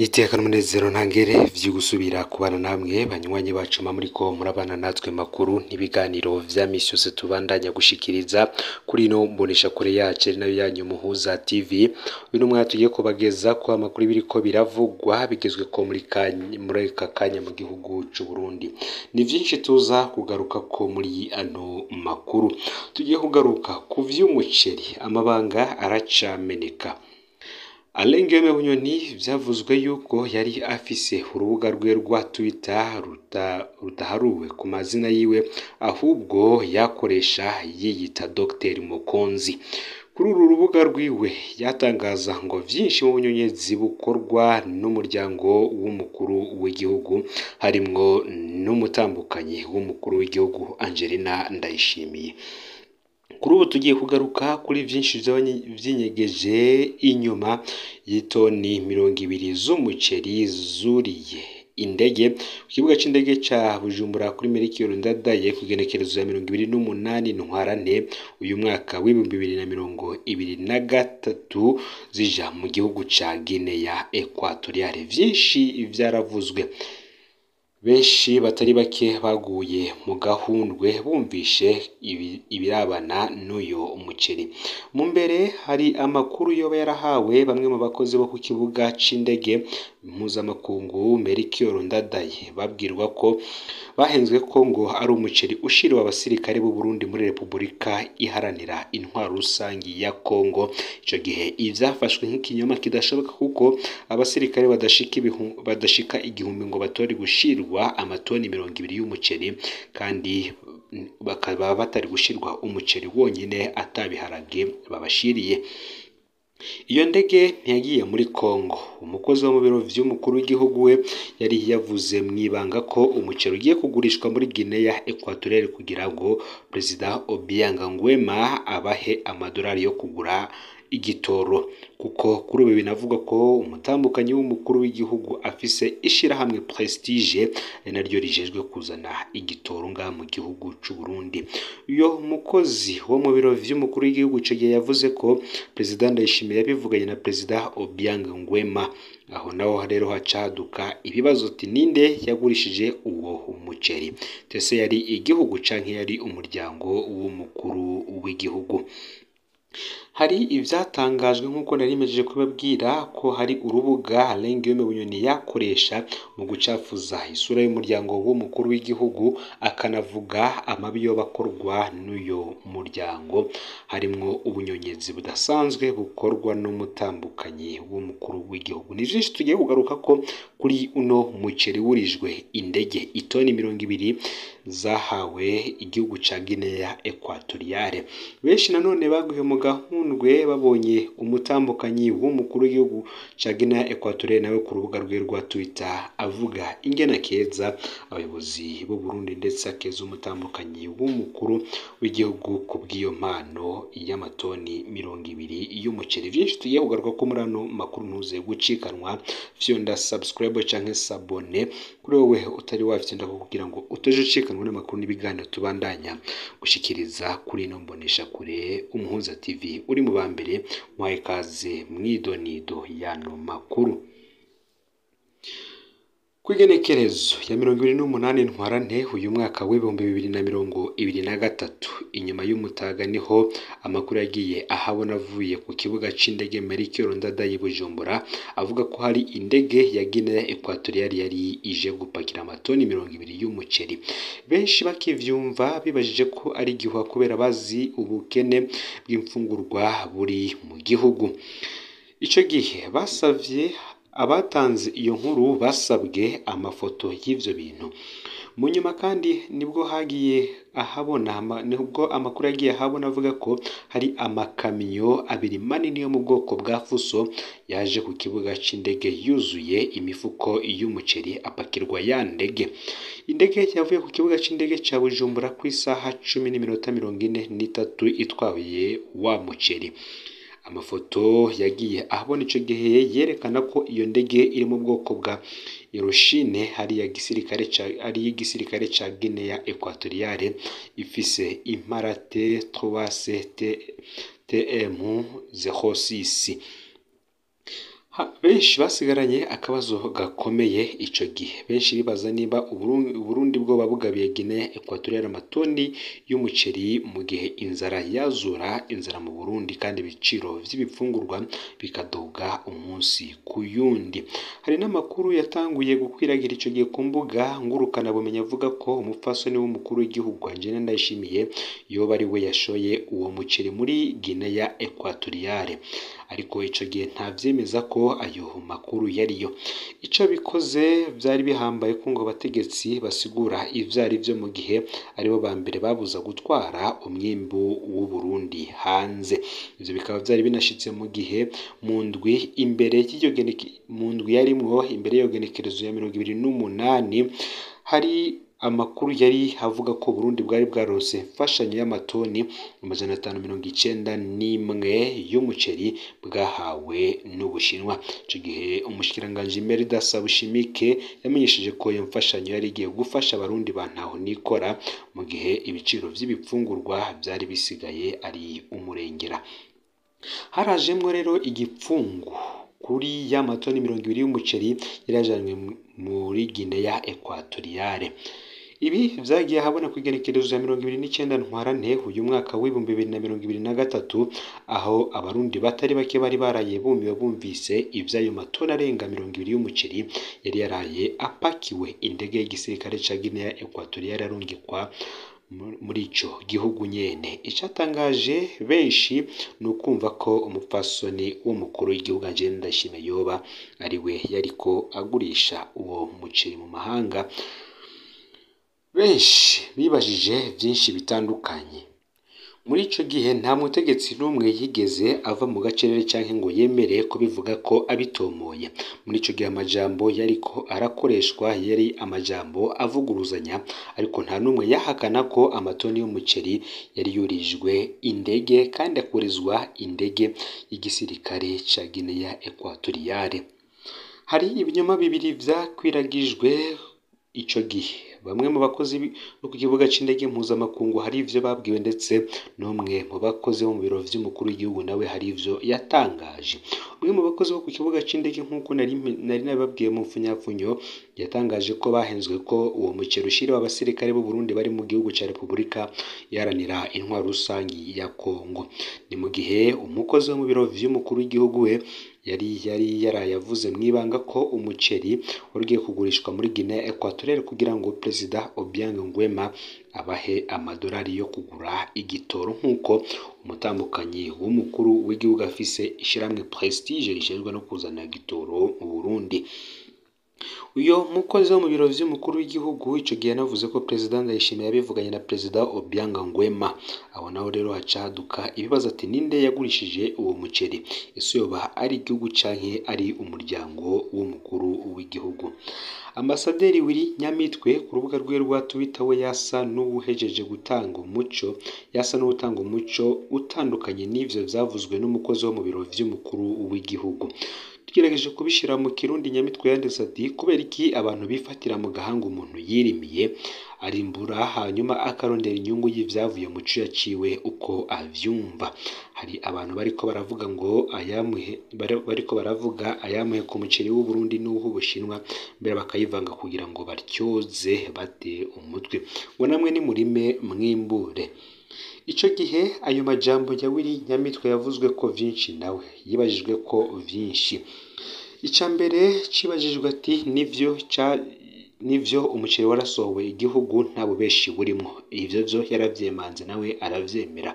Niteka n'umunezero ntangere vyo gusubira kubana namwe banywanyi bacu muriko murabana natwe makuru n'ibiganiro vya misi yose tubandanya gushikiriza kuri ino mboneshakure yacu ari nayo yanyu Muhuza TV. Uyu n'umwanya tugiye kubageza ko amakuru biriko biravugwa bigezweko muri aka kanya mu gihugu c'Uburundi. Ni vyinshi tuza kugaruka ko muri ano makuru. Tugiye kugaruka ku vy'umuceri, amabanga aracameneka. Alain Guillaume Bunyoni vyavuzwe yuko yari afise urubuga rwe rwa Twitter rutaharuwe ku mazina yiwe, ahubwo yakoresha yiyita Dr Mukonzi. Kuri uru rubuga rwiwe yatangaza ngo vyinshi mu bunyonyezi bukorwa n'umuryango w'umukuru w'igihugu, harimwo n'umutambukanyi w'umukuru w'igihugu Angelina Ndayishimiye. Kuri ubu tugiye kugaruka kuri vyinshi vyinyegeje inyuma y'itoni 20 z'umuceri zuriye indege ku kibuga c'indege ca Bujumbura kuri Melchior Ndadaye kw'igenekerezo ya 28 Ntwarante uyu mwaka w'2023 zija mu gihugu ca Guinea Equatoriale. Vyinshi vyaravuzwe, benshi batari bake baguye mu gahundwe bumvishe ibirabana n'uyo muceri. Mu mbere hari amakuru yoba yarahawe bamwe mu bakozi bo ku kibuga c'indege mpuzamakungu Melchior Ndadaye, babwirwa ko bahenzwe ko ngo ari umuceri ushiriwe abasirikare b'u Burundi muri Repubulika Iharanira Intwaro Rusangi ya Kongo. Ico gihe ivyafashwe nk'ikinyoma kidashoboka kuko abasirikare badashika igihumbi ngo batore gushirwa amatoni 20 y'umuceri, kandi bakaba batari gushirwa umuceri wonyine atabiharage babashiriye. Iyo ndege ntiyagiye muri Kongo. Umukozi wo mu biro vy'umukuru w'igihugu we yari yavuze mw'ibanga ko umuceri ugiye kugurishwa muri Guinea Equatoriale kugira ngo Perezida Obiang Nguema abahe amadolari yo kugura igitoro, kuko kuri ubu binavugwa ko umutambukanyi w'umukuru w'igihugu afise ishirahamwe Prestige naryo rijejwe kuzana igitoro ngaha mu gihugu c'Uburundi. Uyo mukozi wo mu biro vy'umukuru w'igihugu ico gihe yavuze ko Perezida Ndayishimiye yabivuganye na Perezida Obiang Nguema. Aho naho rero hacaduka ibibazo ati ninde yagurishije uwo muceri? Tese yari igihugu canke yari umuryango w'umukuru w'igihugu? Hari ivyatangajwe nk'uko nari mpejeje kubabwira ko hari urubuga Alain Guillaume Bunyoni yakoresha mu gucafuza isura y'umuryango w'umukuru w'igihugu, akanavuga amabi yoba akorwa n'uyo muryango, harimwo ubunyonyezi budasanzwe bukorwa n'umutambukanyi w'umukuru w'igihugu. Ni vyinshi tugiye kugaruka ko kuri uno muceri wurijwe indege itoni 20 zahawe igihugu ca Guinea Equatoriale. Benshi nanone baguye mu gahundwe babonye umutambukanyi w'umukuru w'igihugu ca Guinea Equatoriale nawe ku rubuga rwe rwa Twitter avuga ingena keza abayobozi b'u Burundi ndetse akeza umutambukanyi w'umukuru w'igihugu ku bw'iyo mpano y'amatoni 20 y'umuceri. Vyinshi tugiye kugaruka ko muri ano makuru, ntuze gucikanwa. Fyonda subscribe canke s'abonner kuri wowe utari wafyonda kugira ngo utaje ucikanwa n'amakuru n'ibiganiro tubandanya gushikiriza kuri ino mboneshakure Umuhuza TV. Uri mu ba mbere mwaye ikaze mwidonido y'ano makuru. Kw'igenekerezo ya 28 Ntwarante uyu mwaka w'2023 inyuma y'umutaga niho amakuru yagiye ahabona avuye ku kibuga c'indege Melchior Ndadaye Bujumbura, avuga ko hari indege ya Guinea Equatoriale yari ije gupakira amatoni 20 y'umuceri. Benshi bakivyumva bibajije ko ari igihuha kubera bazi ubukene bw'imfungurwa buri mu gihugu. Ico gihe basavye abatanze iyo nkuru basabwe amafoto y'ivyo bintu. Mu nyuma kandi nibwo hagiye ahabona nibwo amakuru yagiye ahabona avuga ko hari amakamyo abiri manini yo mu bwoko bwa fuso yaje ku kibuga c'indege yuzuye imifuko y'umuceri apakirwa ya ndege. Indege yavuye ku kibuga c'indege ca Bujumbura ku isaha 10:43 itwaye wa muceri. Amafoto yagiye ahabona ico gihe yerekana ko iyo ndege iri mu bwoko bwa Hiroshine ari igisirikare ca Guinea Equatoriale, ifise imparate 3 C TM 06. Benshi basigaranye akabazo gakomeye ico gihe. Benshi bibaza niba Uburundi bwoba bugabiye Guinea Equatoriale amatoni y'umuceri mu gihe inzara yazura inzara mu Burundi kandi ibiciro vy'ibifungurwa bikaduga umunsi ku yundi. Hari n'amakuru yatanguye gukwiragira ico gihe ku mbuga ngurukanabumenyi avuga ko umupfasoni w'umukuru w'igihugu Angelina Ndayishimiye yoba ari we yashoye uwo muceri muri Guinea Equatoriale, ariko ico gihe nta vyemeza ko ayo makuru yariyo. Ico bikoze vyari bihambaye ko ngo abategetsi basigura ivyo ari vyo mu gihe aribo ba mbere babuza gutwara umwimbu w'Uburundi hanze. Ivyo bikaba vyari binashitse mu gihe mu ndwi imbere y'iryo mu ndwi yarimwo imbere y'iyo genekerezo ya 28 hari amakuru yari avuga ko Burundi bwari bwaronse imfashanyo y'amatoni 591 y'umuceri bwahawe n'Ubushinwa. Ico gihe umushikiranganji Imelda Sabushimike yamenyesheje ko iyo mfashanyo yari igiye gufasha abarundi ba ntaho nikora mu gihe ibiciro vy'ibifungurwa vyari bisigaye ari umurengera. Harajemwo rero igipfungu kuri ya matoni 20 y'umuceri yari yajanywe muri Guinea Equatoriale. Ibi vyagiye ahabona ku igenekerezo ya 29 Ntwarante uyu mwaka w'2023, aho abarundi batari bake bari baraye bumiwe bumvise ivy'ayo matoni arenga 20 y'umuceri yari yaraye apakiwe indege y'igisirikare ca Guinea Equatoriale arungikwa muri ico gihugu nyene. Icatangaje benshi ni ukumva ko umupfasoni w'umukuru w'igihugu Angelina Ndayishimiye yoba ari we yariko agurisha uwo muceri mu mahanga. Benshi bibajije vyinshi bitandukanye. Muri ico gihe nta mutegetsi n'umwe yigeze ava mu gacerere canke ngo yemere kubivuga ko abitomoye. Muri ico gihe amajambo yariko arakoreshwa yari amajambo avuguruzanya, ariko nta n'umwe yahakana ko amatoni y'umuceri yari yurijwe indege kandi akurizwa indege y'igisirikare ca Guinea Equatoriale. Hari ibinyoma bibiri vyakwiragijwe ico gihe. Bamwe mu bakozi bo ku kibuga c'indege mpuzamakungu hari ivyo babwiwe, ndetse n'umwe mu bakozi bo mu biro vy'umukuru w'igihugu nawe hari ivyo yatangaje. Umwe mu bakozi bo ku kibuga c'indege, nk'uko nari nabibabwiye mu mfunyapfunyo, yatangaje ko bahenzwe ko uwo muceri ushiriwe abasirikare b'u Burundi bari mu gihugu ca Repubulika Iharanira Intwaro Rusangi ya Kongo. Ni mu gihe umukozi wo mu biro vy'umukuru w'igihugu we yari yaraye avuze mw'ibanga ko umuceri wari ugiye kugurishwa muri Guinea Equatoriale kugira ngo Perezida Obiang Nguema abahe amadolari yo kugura igitoro, nk'uko umutambukanyi w'umukuru w'igihugu afise ishirahamwe Prestige rijejwe no kuzana igitoro mu Burundi. Uyo mukozi wo mu biro vy'umukuru w'igihugu ico gihe yanavuze ko Perezida Ndayishimiye yabivuganye na Perezida Obiang Nguema. Aho naho rero hacaduka ibibazo ati ninde yagurishije uwo muceri? Ese yoba ari igihugu canke ari umuryango w'umukuru w'igihugu? Ambasaderi Willy Nyamitwe ku rubuga rwiwe rwa Twitter we yasa n'uwuhejeje gutanga umuco, yasa n'uwutanga umuco utandukanye n'ivyo vyavuzwe n'umukozi wo mu biro vy'umukuru w'igihugu. Tugerageje kubishira mu Kirundi, Nyamitwe yanditse ati kubera iki abantu bifatira mu gahanga umuntu yirimiye arimbura hanyuma akarondera inyungu y'ivyavuye mu cuya ciwe uko avyumva. Hari abantu bariko baravuga ngo ayamuhe, bariko baravuga ayamuhe ku muceri w'u Burundi n'uw'Ubushinwa, mbere bakayivanga kugira ngo batyoze bate umutwe ngo namwe nimurime mwimbure. Ico gihe ayo majambo ya Willy Nyamitwe yavuzwe ko vyinshi, nawe yibajijwe ko vyinshi. Ica mbere cibajijwe ati nivyo umuceri warasohowe igihugu nta bubeshi burimwo. Ivyo vyo yaravyemanze nawe aravyemera.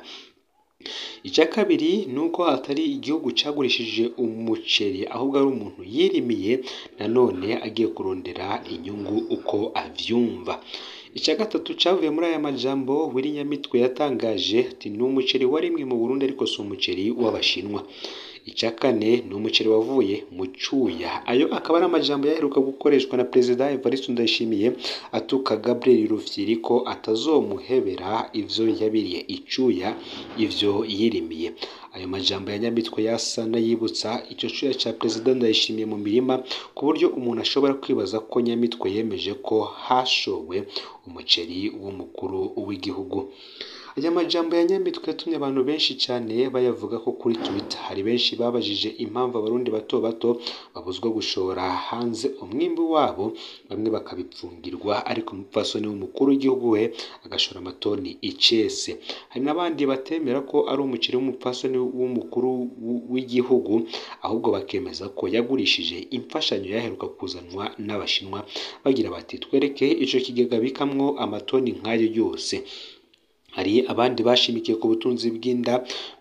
Ica kabiri nuko atari igihugu cagurishije umuceri ahubwo ari umuntu yirimiye nanone agiye kurondera inyungu uko avyumva. Ica gatatu cavuye muri aya majambo Willy Nyamitwe yatangaje ati ni umuceri warimwe mu Burundi ariko si umuceri w'Abashinwa. Ica kane ni umuceri wavuye mu cuya. Ayo akaba ari amajambo yaheruka gukoreshwa na Perezida Evariste Ndayishimiye atuka Gabriel Rufyiri ko atazomuhebera ivyo yabiriye icuya, ivyo yirimiye. Ayo majambo ya Nyamitwe yasa n'ayibutsa ico cuya ca Perezida Ndayishimiye mu mirima, ku buryo umuntu ashobora kwibaza ko Nyamitwe yemeje ko hashowe umuceri w'umukuru w'igihugu. Aya majambo ya Nyamitwe yatumye abantu benshi cyane bayavuga ko kuri Twitter. Hari benshi babajije impamvu abarundi bato bato babuzwa gushora hanze umwimbu wabo, bamwe bakabipfungirwa, ariko umupfasoni w'umukuru w'igihugu we agashora amatoni icese. Hari n'abandi batemera ko ari umuceri w'umupfasoni w'umukuru w'igihugu, ahubwo bakemeza ko yagurishije imfashanyo yaheruka kuzanwa n'Abashinwa, bagira bati twereke ico kigega bikamwo amatoni nk'ayo yose. Hari abandi bashimikiye ku butunzi bw'inda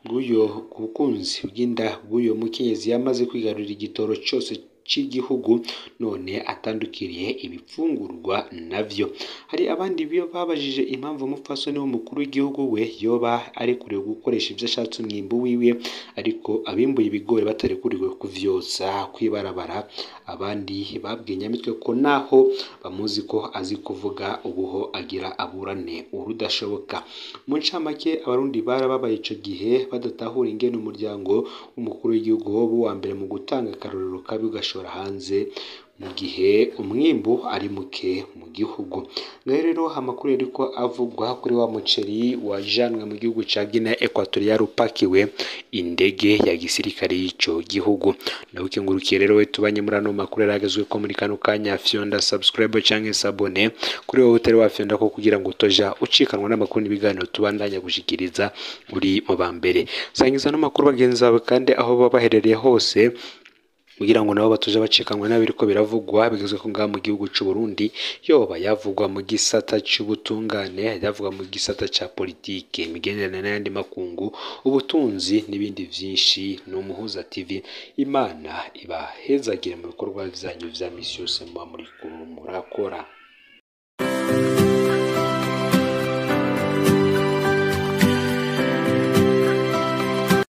bw'uyo ku bukunzi bw'inda bw'uyo mukenyezi yamaze kwigarurira igitoro cyose c'igihugu, none atandukiriye ibifungurwa navyo. Hari abandi babajije impamvu umupfasoni w'umukuru w'igihugu we yoba arekuriwe gukoresha ivyo ashatse umwimbu wiwe, ariko abimbuye ibigori batarekuriwe kuvyotsa kw'ibarabara. Abandi babwiye Nyamitwe ko naho bamuzi ko azi kuvuga, ubuho agira aburane urudashoboka. Mu ncamake, abarundi barababaye ico gihe badatahura ingene umuryango w'umukuru w'igihugu woba uwa mbere mu gutanga akarorero kabi ugashora hanze mu gihe umwimbu ari muke mu gihugu. Ngaho rero amakuru yariko avugwa kuri wa muceri wajanwe mu gihugu ca Guinea Equatorial upakiwe indege ya gisirikare y'ico gihugu. Ndagukengurukiye rero we tubanye muri ano makuru yaragezwe ko muri kano kanya, fyonda subscribe canke s'abonner kuri wowe utari wafyonda ko, kugira ngo utoja ucikanwa n'amakuru n'ibiganiro tubandanya gushikiriza uri mu ba mbere. Sangiza n'amakuru bagenzi bawe kandi aho baba baherereye hose, kugira ngo nabo batoja bacikanwa n'abiriko biravugwa bigezwe ko ngaha mu gihugu c'u Burundi, yoba yavugwa mu gisata c'ubutungane, yavugwa mu gisata ca politike, imigenderanire n'ayandi makungu, ubutunzi n'ibindi vyinshi. Ni Umuhuza TV. Imana ibahezagire mu bikorwa vyanyu vya misi yose muba muriko murakora.